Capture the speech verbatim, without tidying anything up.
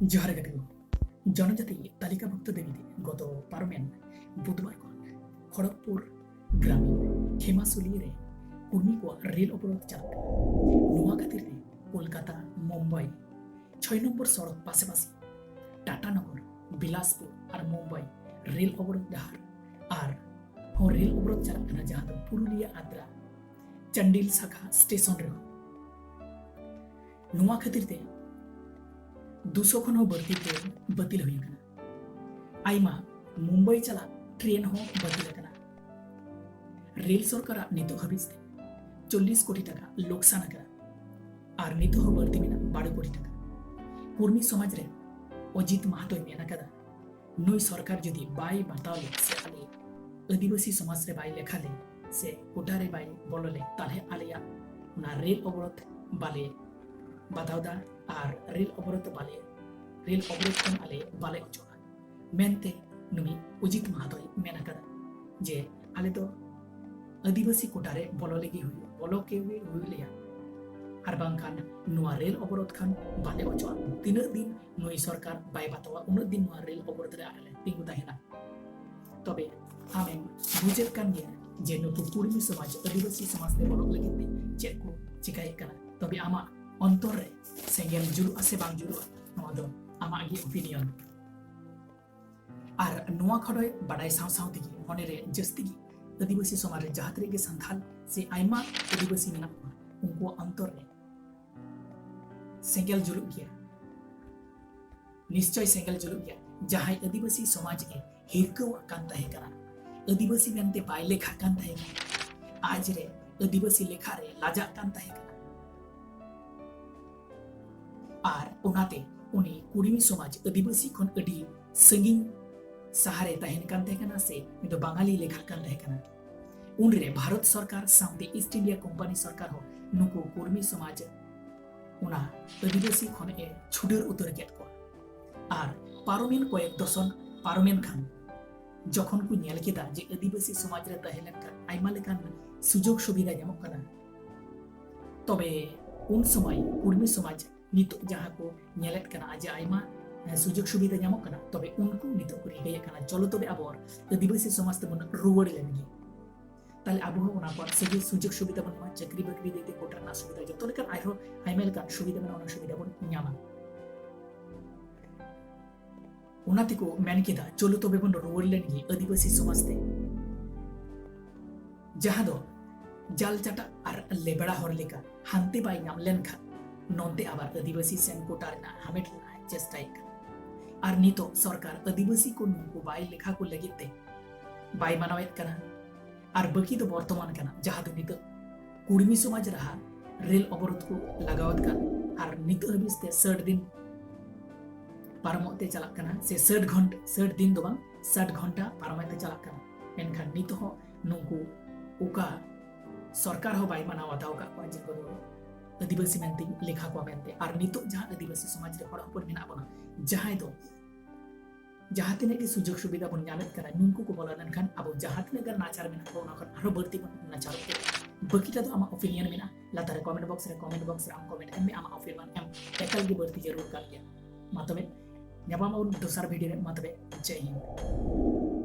ᱡᱚᱦᱟᱨ ᱜᱮ ᱜᱟᱛᱮ ᱠᱚ᱾ ᱡᱚᱱᱚᱡᱟᱛᱤ ᱛᱟᱹᱞᱤᱠᱟᱵᱷᱩᱠᱛᱚ ᱫᱟᱹᱵᱤ ᱛᱮ ᱜᱚᱛᱚ ᱯᱟᱨᱚᱢᱮᱱ ᱵᱩᱫᱷᱵᱟᱨ ᱠᱷᱚᱱ ᱠᱷᱚᱲᱚᱜᱽᱯᱩᱨ ᱜᱨᱟᱢᱤᱱ ᱠᱷᱮᱢᱟᱥᱩᱞᱤ ᱨᱮ ᱠᱩᱲᱢᱤ ᱠᱚᱣᱟᱜ ᱨᱮᱞ ᱚᱵᱚᱨᱳᱫᱷ ᱪᱟᱞᱟᱜ ᱠᱟᱱᱟ᱾ ᱱᱚᱣᱟ ᱠᱷᱟᱹᱛᱤᱨ ᱛᱮ ᱠᱳᱞᱠᱟᱛᱟ ᱢᱩᱢᱵᱟᱭ ᱪᱷᱚᱭ ᱱᱚᱢᱵᱚᱨ ᱥᱚᱲᱚᱠ ᱯᱟᱥᱟᱯᱟᱥᱤ ᱴᱟᱴᱟᱱᱚᱜᱚᱨ ᱵᱤᱞᱟᱥᱯᱩᱨ ᱟᱨ ᱢᱩᱢᱵᱟᱭ ᱨᱮᱞ ᱚᱵᱚᱨᱳᱫᱷ ᱰᱟᱦᱟᱨ ᱟᱨ ᱦᱚᱸ ᱨᱮᱞ ᱚᱵᱚᱨᱳᱫᱷ ᱪᱟᱞᱟᱜ ᱠᱟᱱᱟ, ᱡᱟᱦᱟᱸ ᱫᱚ ᱯᱩᱨᱩᱞᱤᱭᱟᱹ ᱟᱫᱽᱨᱟ ᱪᱟᱱᱰᱤᱞ ᱥᱟᱠᱷᱟ ᱥᱴᱮᱥᱚᱱ ᱨᱮᱦᱚᱸ᱾ ᱱᱚᱣᱟ ᱠᱷᱟᱹᱛᱤᱨ ᱛᱮ ᱫᱩᱥᱚ ᱠᱷᱚᱱ ᱦᱚᱸ ᱵᱟᱹᱲᱛᱤ ᱴᱨᱮᱱ ᱵᱟᱹᱛᱤᱞ ᱦᱩᱭ ᱟᱠᱟᱱᱟ᱾ ᱟᱭᱢᱟ ᱢᱩᱢᱵᱟᱭ ᱪᱟᱞᱟᱜ ᱴᱨᱮᱱ ᱦᱚᱸ ᱵᱟᱹᱛᱤᱞ ᱟᱠᱟᱱᱟ᱾ ᱨᱮᱞ ᱥᱚᱨᱠᱟᱨᱟᱜ ᱱᱤᱛᱚᱜ ᱦᱟᱹᱵᱤᱡ ᱛᱮ ᱪᱚᱞᱞᱤᱥ ᱠᱳᱴᱤ ᱴᱟᱠᱟ ᱞᱳᱠᱥᱟᱱ ᱟᱠᱟᱱᱟ ᱟᱨ ᱱᱤᱛᱚᱜ ᱦᱚᱸ ᱵᱟᱹᱲᱛᱤ ᱢᱮᱱᱟᱜ ᱵᱟᱨᱚ ᱠᱳᱴᱤ ᱴᱟᱠᱟ᱾ ᱠᱩᱲᱢᱤ ᱥᱚᱢᱟᱡᱽ ᱨᱮ ᱚᱡᱤᱛ ᱢᱟᱦᱟᱛᱚᱭ ᱢᱮᱱ ᱟᱠᱟᱫᱟ, ᱱᱩᱭ ᱥᱚᱨᱠᱟᱨ ᱡᱩᱫᱤ ᱵᱟᱭ ᱵᱟᱛᱟᱣ ᱞᱮ ᱥᱮ ᱟᱞᱮ ᱟᱹᱫᱤᱵᱟᱹᱥᱤ ᱥᱚᱢᱟᱡᱽ ᱨᱮ ᱵᱟᱭ ᱞᱮᱠᱷᱟ ᱞᱮ ᱥᱮ ᱠᱳᱴᱟ ᱨᱮ ᱵᱟᱭ ᱵᱚᱞᱚ ᱞᱮ, ᱛᱟᱦᱞᱮ ᱟᱞᱮᱭᱟᱜ ᱚᱱᱟ ᱨᱮᱞ ᱚᱵᱚᱨᱳᱫᱷ ᱵᱟᱞᱮ ᱵᱟᱛᱟᱣ ᱫᱟ ᱟᱨ ᱨᱮᱞ ᱚᱵᱚᱨᱳᱫᱷ ᱵᱟᱞᱮ, ᱨᱮᱞ ᱚᱵᱚᱨᱳᱫᱷ ᱠᱷᱚᱱ ᱟᱞᱮ ᱵᱟᱞᱮ ᱚᱪᱚᱜᱼᱟ ᱢᱮᱱᱛᱮ ᱱᱩᱭ ᱚᱡᱤᱛ ᱢᱟᱦᱟᱛᱚᱭ ᱢᱮᱱ ᱟᱠᱟᱫᱟ ᱡᱮ ᱟᱞᱮ ᱫᱚ ᱟᱹᱫᱤᱵᱟᱹᱥᱤ ᱠᱳᱴᱟ ᱨᱮ ᱵᱚᱞᱚ ᱞᱟᱹᱜᱤᱫ ᱦᱩᱭᱩᱜ, ᱵᱚᱞᱚ ᱠᱮ ᱦᱩᱭᱩᱜ ᱞᱮᱭᱟ, ᱟᱨ ᱵᱟᱝᱠᱷᱟᱱ ᱱᱚᱣᱟ ᱨᱮᱞ ᱚᱵᱚᱨᱳᱫᱷ ᱠᱷᱚᱱ ᱵᱟᱞᱮ ᱚᱪᱚᱜᱼᱟ᱾ ᱛᱤᱱᱟᱹᱜ ᱫᱤᱱ ᱱᱩᱭ ᱥᱚᱨᱠᱟᱨ ᱵᱟᱭ ᱵᱟᱛᱟᱣᱟ, ᱩᱱᱟᱹᱜ ᱫᱤᱱ ᱱᱚᱣᱟ ᱨᱮᱞ ᱚᱵᱚᱨᱳᱫᱷ ᱨᱮ ᱟᱞᱮ ᱞᱮ ᱛᱤᱸᱜᱩ ᱛᱟᱦᱮᱱᱟ᱾ ᱛᱚᱵᱮ ᱟᱢᱮᱢ ᱵᱩᱡᱮᱫ ᱠᱟᱱ ᱜᱮᱭᱟ ᱡᱮ ᱱᱩᱠᱩ ᱠᱩᱲᱢᱤ ᱥᱚᱢᱟᱡᱽ ᱟᱹᱫᱤᱵᱟᱹᱥᱤ ᱥᱚᱢᱟᱡᱽ ᱛᱮ ᱵᱚᱞᱚᱜ ᱞᱟᱹᱜᱤᱫ ᱛᱮ ᱪᱮᱫ ᱠᱚ ᱪᱤᱠᱟᱹᱭᱮᱫ ᱠᱟᱱᱟ᱾ ᱛᱚᱵᱮ ᱟᱢᱟᱜ ᱚᱱᱛᱚᱨ ᱨᱮ ᱥᱮᱸᱜᱮᱞ ᱡᱩᱞᱩᱜᱼᱟ ᱥᱮ ᱵᱟᱝ ᱡᱩᱞᱩᱜᱼᱟ, ᱱᱚᱣᱟ ᱫᱚ ᱟᱢᱟᱜ ᱜᱮ ᱚᱯᱤᱱᱤᱭᱚᱱ᱾ ᱟᱨ ᱱᱚᱣᱟ ᱠᱷᱚᱱ ᱵᱟᱰᱟᱭ ᱥᱟᱶ ᱥᱟᱶ ᱛᱮᱜᱮ ᱢᱚᱱᱮ ᱨᱮ ᱡᱟᱹᱥᱛᱤ ᱜᱮ ᱟᱹᱫᱤᱵᱟᱹᱥᱤ ᱥᱚᱢᱟᱡᱽ ᱨᱮ ᱡᱟᱦᱟᱸ ᱛᱤᱱᱟᱹᱜ ᱜᱮ ᱥᱟᱱᱛᱟᱲ ᱥᱮ ᱟᱭᱢᱟ ᱟᱹᱫᱤᱵᱟᱹᱥᱤ ᱢᱮᱱᱟᱜ ᱠᱚᱣᱟ, ᱩᱱᱠᱩᱣᱟᱜ ᱚᱱᱛᱚᱨ ᱨᱮ ᱥᱮᱸᱜᱮᱞ ᱡᱩᱞᱩᱜ ᱜᱮᱭᱟ, ᱱᱤᱥᱪᱚᱭ ᱥᱮᱸᱜᱮᱞ ᱡᱩᱞᱩᱜ ᱜᱮᱭᱟ᱾ ᱡᱟᱦᱟᱸᱭ ᱟᱹᱫᱤᱵᱟᱹᱥᱤ ᱥᱚᱢᱟᱡᱽ ᱮ ᱦᱤᱨᱠᱟᱹᱣᱟᱜ ᱠᱟᱱ ᱛᱟᱦᱮᱸ ᱠᱟᱱᱟ, ᱟᱹᱫᱤᱵᱟᱹᱥᱤ ᱢᱮᱱᱛᱮ ᱵᱟᱭ ᱞᱮᱠᱷᱟᱜ ᱠᱟᱱ ᱛᱟᱦᱮᱸ ᱠᱟᱱᱟ, ᱟᱡ ᱨᱮ ᱟᱹᱫᱤᱵᱟᱹᱥᱤ ᱞᱮᱠᱷᱟ ᱨᱮ ᱞᱟᱡᱟᱜ ᱠᱟᱱ ᱛᱟᱦᱮᱸ ᱠᱟᱱᱟ, ᱟᱨ ᱚᱱᱟᱛᱮ ᱩᱱᱤ ᱠᱩᱲᱢᱤ ᱥᱚᱢᱟᱡᱽ ᱟᱹᱫᱤᱵᱟᱹᱥᱤ ᱠᱷᱚᱱ ᱟᱹᱰᱤ ᱥᱟᱺᱜᱤᱧ ᱥᱟᱦᱟᱨᱮ ᱛᱟᱦᱮᱱ ᱠᱟᱱ ᱛᱟᱦᱮᱸ ᱠᱟᱱᱟ ᱥᱮ ᱩᱱᱤ ᱫᱚ ᱵᱟঙᱟᱞᱤ ᱞᱮᱠᱷᱟᱜ ᱠᱟᱱ ᱛᱟᱦᱮᱸ ᱠᱟᱱᱟ᱾ ᱩᱱᱨᱮ ᱵᱷᱟᱨᱚᱛ ᱥᱚᱨᱠᱟᱨ ᱥᱟᱶᱛᱮ ᱤᱥᱴ ᱤᱱᱰᱤᱭᱟ ᱠᱳᱢᱯᱟᱱᱤ ᱥᱚᱨᱠᱟᱨ ᱦᱚᱸ ᱱᱩᱠᱩ ᱠᱩᱲᱢᱤ ᱥᱚᱢᱟᱡᱽ ᱚᱱᱟ ᱟᱹᱫᱤᱵᱟᱹᱥᱤ ᱠᱷᱚᱱ ᱮ ᱪᱷᱩᱰᱟᱹᱨ ᱩᱛᱟᱹᱨ ᱠᱮᱫ ᱠᱚᱣᱟ᱾ ᱟᱨ ᱯᱟᱨᱚᱢᱮᱱ ᱠᱚᱭᱮᱠ ᱫᱚᱥᱚᱱ ᱯᱟᱨᱚᱢᱮᱱ ᱠᱷᱟᱱ ᱡᱚᱠᱷᱚᱱ ᱠᱚ ᱧᱮᱞ ᱠᱮᱫᱟ ᱡᱮ ᱟᱹᱫᱤᱵᱟᱹᱥᱤ ᱥᱚᱢᱟᱡᱽ ᱨᱮ ᱛᱟᱦᱮᱸ ᱞᱮᱱᱠᱷᱟᱱ ᱟᱭᱢᱟ ᱞᱮᱠᱟᱱ ᱥᱩᱡᱳᱜᱽ ᱥᱩᱵᱤᱫᱷᱟ ᱧᱟᱢᱚᱜ ᱠᱟᱱᱟ, ᱛᱚᱵᱮ ᱩᱱ ᱥᱚᱢᱚᱭ ᱠᱩᱲᱢᱤ ᱥᱚᱢᱟᱡᱽ ᱱᱤᱛᱚᱜ ᱡᱟᱦᱟᱸ ᱠᱚ ᱧᱮᱞᱮᱫ ᱠᱟᱱᱟ ᱡᱮ ᱟᱭᱢᱟ ᱥᱩᱡᱳᱜᱽ ᱥᱩᱵᱤᱫᱷᱟ ᱧᱟᱢᱚᱜ ᱠᱟᱱᱟ, ᱛᱚᱵᱮ ᱩᱱᱠᱩ ᱱᱤᱛᱚᱜ ᱠᱚ ᱨᱤᱠᱟᱹᱭᱮᱫ ᱠᱟᱱᱟ ᱪᱚᱞᱚ ᱛᱚᱵᱮ ᱟᱵᱚ ᱟᱹᱫᱤᱵᱟᱹᱥᱤ ᱥᱚᱢᱟᱡᱽ ᱛᱮᱵᱚᱱ ᱨᱩᱣᱟᱹᱲ ᱞᱮᱱ ᱜᱮ᱾ ᱛᱟᱦᱞᱮ ᱟᱵᱚ ᱦᱚᱸ ᱚᱱᱟ ᱠᱚ ᱥᱩᱡᱳᱜᱽ ᱥᱩᱵᱤᱫᱷᱟ ᱵᱚᱱ ᱧᱟᱢᱟ, ᱪᱟᱹᱠᱨᱤ ᱵᱟᱹᱠᱨᱤ ᱫᱤᱠ ᱛᱮ ᱠᱳᱴᱟ ᱨᱮᱱᱟᱜ ᱥᱩᱵᱤᱫᱷᱟ, ᱡᱚᱛᱚ ᱞᱮᱠᱟᱱ ᱟᱨᱦᱚᱸ ᱟᱭᱢᱟ ᱞᱮᱠᱟᱱ ᱥᱩᱵᱤᱫᱷᱟ ᱢᱮᱱᱟᱜᱼᱟ, ᱚᱱᱟ ᱥᱩᱵᱤᱫᱷᱟ ᱵᱚᱱ ᱧᱟᱢᱟ᱾ ᱚᱱᱟ ᱛᱮᱠᱚ ᱢᱮᱱ ᱠᱮᱫᱟ ᱪᱚᱞᱚ ᱛᱚᱵᱮ ᱵᱚᱱ ᱨᱩᱣᱟᱹᱲ ᱞᱮᱱ ᱜᱮ ᱟᱹᱫᱤᱵᱟᱹᱥᱤ ᱥᱚᱢᱟᱡᱽ ᱛᱮ, ᱡᱟᱦᱟᱸ ᱫᱚ ᱡᱟᱞ ᱪᱟᱴᱟ ᱟᱨ ᱞᱮᱵᱲᱟ ᱦᱚᱲ ᱞᱮᱠᱟ ᱦᱟᱱᱛᱮ ᱵᱟᱭ ᱧᱟᱢ ᱞᱮᱱᱠᱷᱟᱱ ᱱᱚᱱᱛᱮ ᱟᱵᱟᱨ ᱟᱹᱫᱤᱵᱟᱹᱥᱤ ᱥᱮᱱ ᱠᱳᱴᱟ ᱨᱮᱱᱟᱜ ᱦᱟᱢᱮᱴ ᱨᱮᱱᱟᱜ ᱮ ᱪᱮᱥᱴᱟᱭᱮᱫ ᱠᱟᱱᱟ᱾ ᱟᱨ ᱱᱤᱛᱚᱜ ᱥᱚᱨᱠᱟᱨ ᱟᱹᱫᱤᱵᱟᱹᱥᱤ ᱠᱚ ᱱᱩᱠᱩ ᱵᱟᱭ ᱞᱮᱠᱷᱟ ᱠᱚ ᱞᱟᱹᱜᱤᱫ ᱛᱮ ᱵᱟᱭ ᱢᱟᱱᱟᱣᱮᱫ ᱠᱟᱱᱟ᱾ ᱟᱨ ᱵᱟᱹᱠᱤ ᱫᱚ ᱵᱚᱨᱛᱚᱢᱟᱱ ᱠᱟᱱᱟ, ᱡᱟᱦᱟᱸ ᱫᱚ ᱱᱤᱛᱚᱜ ᱠᱩᱲᱢᱤ ᱥᱚᱢᱟᱡᱽ ᱨᱟᱦᱟ ᱨᱮᱞ ᱚᱵᱚᱨᱳᱫᱷ ᱠᱚ ᱞᱟᱜᱟᱣᱮᱫ ᱠᱟᱱ, ᱟᱨ ᱱᱤᱛᱚᱜ ᱦᱟᱹᱵᱤᱡ ᱛᱮ ᱥᱟᱴ ᱫᱤᱱ ᱯᱟᱨᱚᱢᱚᱜ ᱛᱮ ᱪᱟᱞᱟᱜ ᱠᱟᱱᱟ, ᱥᱮ ᱥᱟᱴ ᱜᱷᱚᱱᱴᱟ, ᱥᱟᱴ ᱫᱤᱱ ᱫᱚ ᱵᱟᱝ, ᱥᱟᱴ ᱜᱷᱚᱱᱴᱟ ᱯᱟᱨᱚᱢᱚᱜ ᱛᱮ ᱪᱟᱞᱟᱜ ᱠᱟᱱᱟ᱾ ᱢᱮᱱᱠᱷᱟᱱ ᱱᱤᱛᱚᱜ ᱦᱚᱸ ᱱᱩᱠᱩ ᱚᱠᱟ ᱥᱚᱨᱠᱟᱨ ᱦᱚᱸ ᱵᱟᱭ ᱢᱟᱱᱟᱣ ᱵᱟᱛᱟᱣ ᱟᱠᱟᱫ ᱠᱚᱣᱟ ᱡᱮ ᱩᱱᱠᱩ ᱫᱚ ᱟᱹᱫᱤᱵᱟᱹᱥᱤ ᱢᱮᱱᱛᱮᱧ ᱞᱮᱠᱷᱟ ᱠᱚᱣᱟ ᱢᱮᱱᱛᱮ᱾ ᱟᱨ ᱱᱤᱛᱚᱜ ᱡᱟᱦᱟᱸ ᱟᱹᱫᱤᱵᱟᱹᱥᱤ ᱥᱚᱢᱟᱡᱽ ᱨᱮ ᱦᱚᱲ ᱦᱚᱯᱚᱱ ᱢᱮᱱᱟᱜ ᱵᱚᱱᱟ, ᱡᱟᱦᱟᱸᱭ ᱫᱚ ᱡᱟᱦᱟᱸ ᱛᱤᱱᱟᱹᱜ ᱜᱮ ᱥᱩᱡᱳᱜᱽ ᱥᱩᱵᱤᱫᱷᱟ ᱵᱚᱱ ᱧᱟᱢᱮᱫ ᱠᱟᱱᱟ, ᱱᱩᱠᱩ ᱠᱚ ᱵᱚᱞᱚ ᱞᱮᱱᱠᱷᱟᱱ ᱟᱵᱚ ᱡᱟᱦᱟᱸ ᱛᱤᱱᱟᱹᱜ ᱜᱟᱱ ᱱᱟᱪᱟᱨ ᱢᱮᱱᱟᱜ ᱵᱚᱱᱟ, ᱚᱱᱟ ᱠᱷᱚᱱ ᱟᱨᱦᱚᱸ ᱵᱟᱹᱲᱛᱤ ᱵᱚᱱ ᱱᱟᱪᱟᱨᱚᱜ ᱠᱟᱱᱟ᱾ ᱵᱟᱹᱠᱤᱴᱟ ᱫᱚ ᱟᱢᱟᱜ opinion ᱢᱮᱱᱟᱜᱼᱟ, ᱞᱟᱛᱟᱨ ᱨᱮ comment box ᱨᱮ, comment box ᱨᱮ ᱟᱢ comment ᱮᱢ ᱢᱮ, ᱟᱢᱟᱜ opinion ᱮᱢ ᱮᱠᱟᱞ ᱜᱮ ᱵᱟᱹᱲᱛᱤ ᱡᱟᱹᱨᱩᱲ ᱠᱟᱱ ᱜᱮᱭᱟ᱾ ᱢᱟ ᱛᱚᱵᱮ ᱧᱟᱯᱟᱢ ᱟᱵᱚᱱ ᱫᱚᱥᱟᱨ video ᱨᱮ᱾ ᱢᱟ ᱛᱚᱵᱮ ᱡᱟᱭ ᱦᱤᱱᱫ᱾